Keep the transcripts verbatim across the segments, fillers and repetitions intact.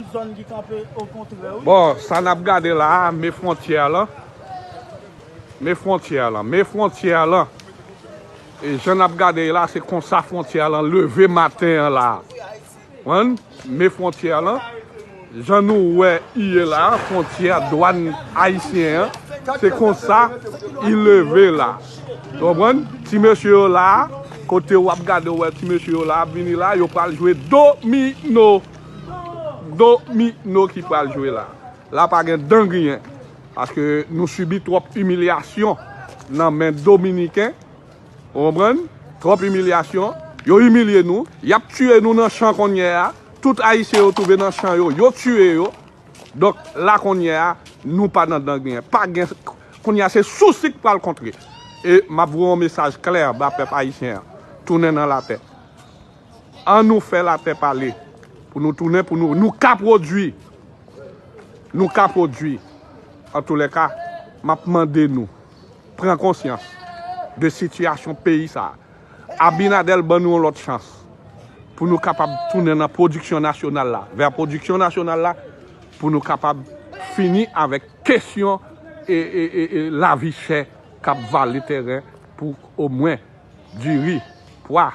Zòn ki kanpe okontrè, wi. Bon, sa n ap gade la a, men fwontyè lan. Men fwontyè lan, men fwontyè lan. E jan n ap gade la, se konsa fwontyè lan leve maten an la a. Konprann? Men fwontyè lan. Jan nou wè i ye la a, fwontyè dwàn ayisyen an, se konsa i leve la. Konprann? Ti mesye yo la a, kote w ap gade, w wè ti mesye yo la ap vini la, yo pral jwe domino. Domino ki pral jwe la. La pa gen dan griyen. Paske nou sibi twòp imilyasyon nan men Dominiken. Ou konprann? Twòp imilyasyon. Yo imilye nou. Y ap tiye nou nan chan kounye a. Tout Ayisyen yo twouve nan chan yo, yo tiye yo. Donk, la kounye a, nou pa nan dan griyen. Pa gen, kounye a, se sousi k pral kontre. E m ap voye yon mesaj klè ba pèp ayisyen an. Tounen nan lapè. An nou fè latè pale. Pou nou tounen, pou nou, nou ka pwodui. Nou ka pwodui. Antoulèka, m ap mande nou, pran konsyans de sitiyasyon peyi sa a. Abinader ban nou yon lòt chans. Pou nou kapab tounen nan pwodiksyon nasyonal la. Vè pwodiksyon nasyonal la, pou nou kapab fini avèk kesyon e, e, e, e lavi chè k ap vale tèren pou omwen diri, pwa,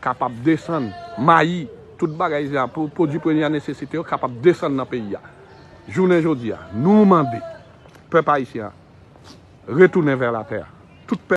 kapab desann, mayi, tout bagay sa, pou pwodui premyè nesesite yo kapab desann nan peyi a. Jounen jodi a, nou mande pèp ayisyen an retounen vè latè. Tout pèp